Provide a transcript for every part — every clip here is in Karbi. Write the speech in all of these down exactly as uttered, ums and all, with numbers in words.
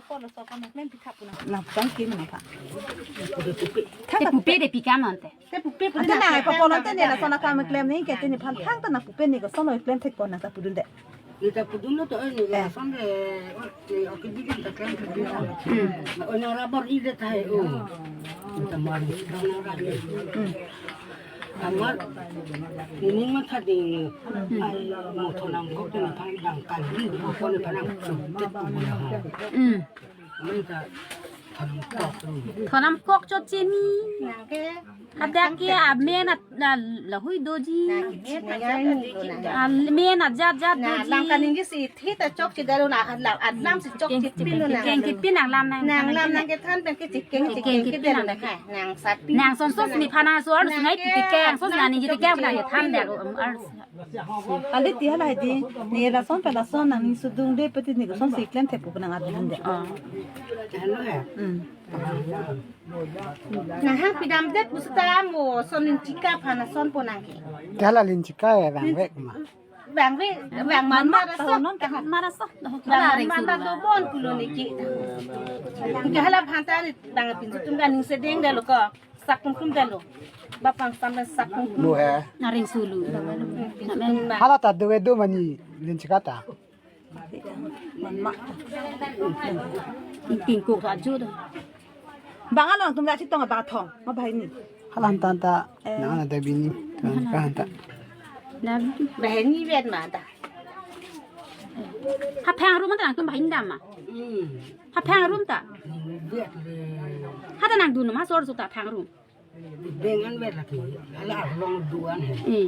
Polo so kono klem pitha puna. Na tang kim na pa. Te pupe de pi kam ante. Te pupe puna. Ante na pa polo te ne lason akam klem ni ke te nephan thangta na pupe ni koson klem thek pona ta pudun de. Ni ta pudun lo to ni lason de. Ni oke bidin ta klem thek puna. Na ona rabor i de thai o. Ni ta mari na ra. Amat nining matha ding. Ai mo thonam kok te nephan dang kali ko nephan nang. Amat ta thonam kok. Thonam kok chot chini. Nang ke. Hadak ke amen at la, lahui doji. Nang ke amen at la doji. Amen ajat jat doji. Lam kaningje si thi ta chokche dalo na lam, lam si chokche pin lo na. Keng kepin nang lam nang. Nang lam nang kethan pen ke chekeng chekeng kepin nang. Nang sapi. Nang son son si nephan nang so ar sungai pi tekeng son nang ningje tekeng nang kethan dak. Kali ti hala di, ni lason pe lason nang ning sudung de peti ni koson si klem thek pu nang adun de. Oh. Hmm. Nang hang pidam det pusi ta mo son linchika aphan ason po nang ke. Kala linchika ya bang vek ma. Bang vek, bang man ma ta so. Non ka man ma ta so. Bang man ma ta dobon pulo ni ke. Ke hala aphan ta ri bang pinso tum ka ning sedeng dalo ko. Sak tum tum dalo. Bapang sampai sak tum tum. Lo he. Naring sulu. Hala ta do do mani linchika ta. Tingkok ajo do. Bang along tum la chitong bang thong. Ma bahai ni. Halan tan ta. Eh. Na na da bini. Tan ka han ta. Bahai ni vet ma ta. Ha phang rum ta nang tum bahai ni dam ma. Hmm. Ha phang rum ta. Vet le. Ha ta nang dun ma sor su ta phang rum. Dengan vet lagi. Ala arlong duan he. Eh.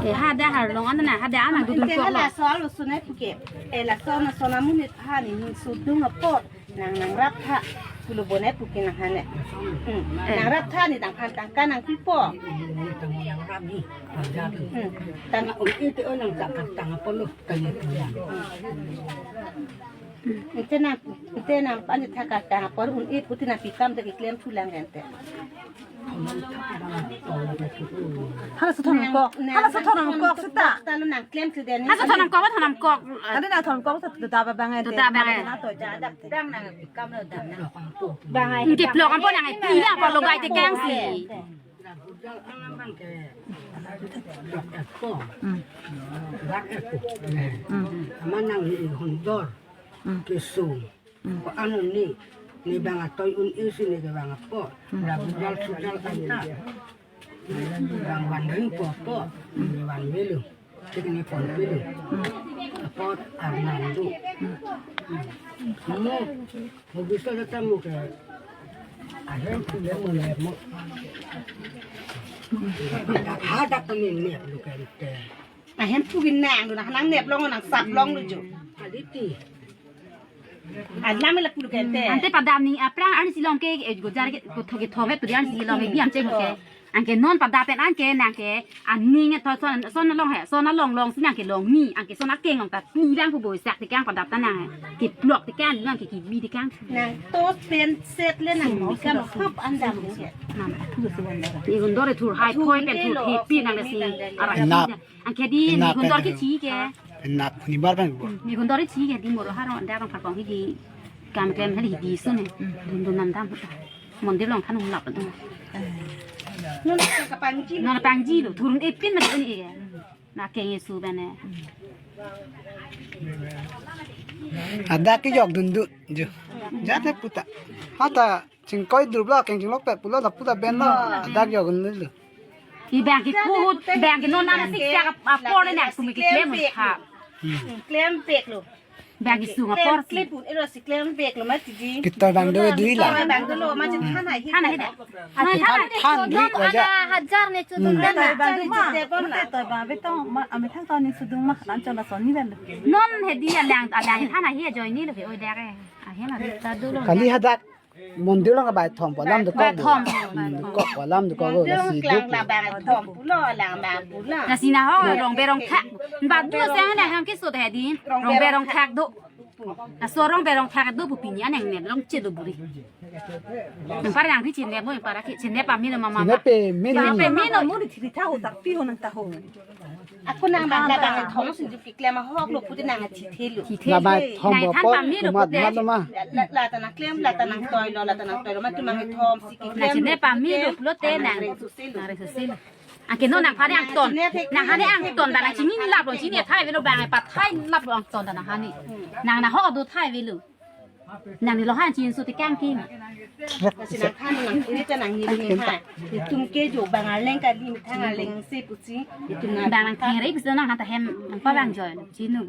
Eh, hadak arlong an na, hadak anak dudun. Ante ko hala lo. Soal usunai puke. Eh, lason na son amonit ha ni ning sudung apot. Nang nangrap tha. Pulo bonai puke nang hane. Hmm. Eh. Nangrap tha ni dang phan tangka nang pipo. Ini tang nangrap ni. Pajak. Hmm. Tang. Nang ong ite o nang tang tang apot lo. Tang itu ya. Ante nang, ante nang pan thak tang apor un-e puti nang pi kam ta keklem thu lang ante. Hala sa thonam kok, hala sa thonam kok seta. Talo nang klem thu den. Hala sa thonam kok, thonam kok. Ante nang thonam kok sa tuta ba bang ante. Tuta bang ante. Na to ja dap dang nang pi kam lo dang nang. Bang ai. Ante plok ampo nang ai pi lang apor lo gai tekeng si. Labujal alam bang ke. Dok eko. Hmm. Dak eko. Hmm. Aman nang ni hundor. Hmm. Kesung. Hmm. Ko anu ni, ni bang atoi un-e si ni ke bang apo. Hmm. Labujal sujal anta. Bang vanri po po. Ni van velu. Tik ni pon velu. Apot arnam tu. Mo, mo bisa datang mo ke. Ahem tu dia mo ne mo. Hadak kami ne lu kan te. Ahem pu ginang lu nang nep long nang sap long lu ju. Kaliti. Alam la pulu kente. Ante padam ni aphrang arnisi long ke, eh, gojar ke, kotho kethom ke, turi arnisi long ke, biam cheng ke. Anke non padam pen anke, nang ke, aning ke, to son, son long he, son long long si nang ke long ni, anke son akeng long ta, ni lang ko boi sak tekang padam ta nang he. Keplok tekang, nang ke kibi tekang. Nang to pen set le nang bikam hap andam ni. Mama. Ni hundor thur hai, thur thoi pen thur lo, hepi nang le si. Arai. Nap. Anke di, ni hundor ke chi ke. Nap ni bar pen bo. Ni hundor chi ke di moro haro anda bang parpong ke di kam klem hali di sun ne. Dun dun nam dam. Mondir long than hum lap. Nun ka pangji. Nun pangji lo. Thurun epin ma di ke. Na keng Yesu bene. Ada ke jok dun dun. Jo. Jat ne puta. Hata. Chingkoi drup lo, keng chinglok pet pulo, lapu ta ben lo. Oh. Adak jok nelo. I bang ke puhut, bang ke non ana sik siak apor ne nang kumi ke klem ha. Hmm. Klem pek lo. Bang ke sung apor. Klem pun ero si klem pek lo mati di. Kita bang do dui la. Bang do lo ma chin han hai. Han hai da. Han hai da. Han dui ko ja. Ada hajar ne chudun. Hmm. Bang do ma. Te bang betong ma, ami thang tau ni sudung ma, nan chon la son ni ben. Non he di alang, alang han hai ajoine lo he oi dak e. Ahem a ta do lo. Kali hadak. Mondir long bai thom po lam dokok. Bai thom. Hmm, dokok po lam dokok lo, mondir long si klang dokok. Lam bai thom pulo, lam bai pulo. Lasi na ho rong berong thak. Ba du se na ham ke so he di. Rong berong thak do. Laso arong berong thak do pu pini aneng ne longche do buri. Nang para nang ri chinep mo para ke chinep pame lo mama. Chinep pame lo. Chinep pame lo mo ri thiri tha ho tak pi ho nang ta ho. Ako nang bang la bang thom sung ju kiklem ahok lo puti nang athi thelo. Thithe. La bang thom nang bo than po pame lo kumat pute. Mat lo ma. La la ta nang klem la ta nang toi lo la ta nang toi lo ma tu mang thom si kiklem. Nang chinep pame lo pulote nang. Nang reng sose lo. Nang reng sose lo. Anke non nang phane angton. Nang hane angton ta nang chini lap lo chini thai velo bang pathai lap lo angton ta nang hane. Nang nang ho do thai velo. Nang ni lo han chin su ti kang king. Lasi nang than nang kiri ta nang ni ni ha. Itum ke jo bang arleng kali methang arleng se pusi. Itum nang bang nang kiri pusi nang han ta hem nang pa bang joi chinu.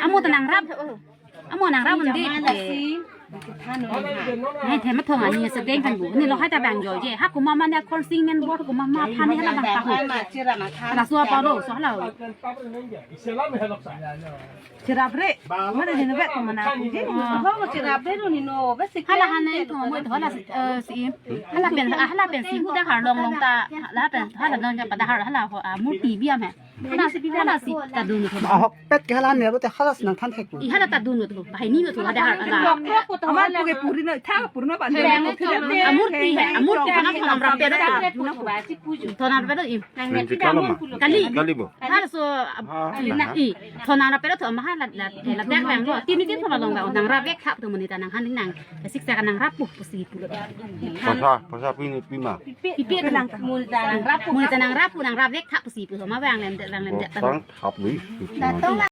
Amo ta nang rap. Amo nang rap undi. Lasi than nang ha. Nai them thong ani se deng kan bu. Ni lo hai ta bang joi je. Ha kuma ma ne khon sing men bor kuma ma than ni hala bang ta ho. Ma chira ma than. Hala sua pa lo, sua hala. Chirap re. Mana ni no bet ko mana ko je. Ho ko chirap re ro ni no bet si. Hala han nai to mo to hala eh, si. Hala pen hala pen si hu da har long long ta. Hala pen hala non ja pa da har hala ho a murti bi am hai. Hala si hala si ta dun to. Ahok pet ke hala ne bo te hala si nang than thek. I hala ta dun to. Bahai ni to hala da har hala. Amar pu ke puri na tha puri na ban. A murti hai a murti kana thonam rap pe do. Thonam rap pe do i. Nang ne Nang pita chikalo mun ma? Pulu. Kali. Kali bo? Hala so, ah, na i. Thonam rap pe do thon ma hala la la dak lang bo. Tin tin thon long ba nang rap vek thap tu muni ta nang han nang. Sik sa nang rap pu pusi pu. Pasa, pasa pi ni pi ma. Pipi nang. Muni ta nang rap pu. Muni ta nang rap pu nang rap vek thap pusi pu ma vang lem de lang lem de. Sang thap lui.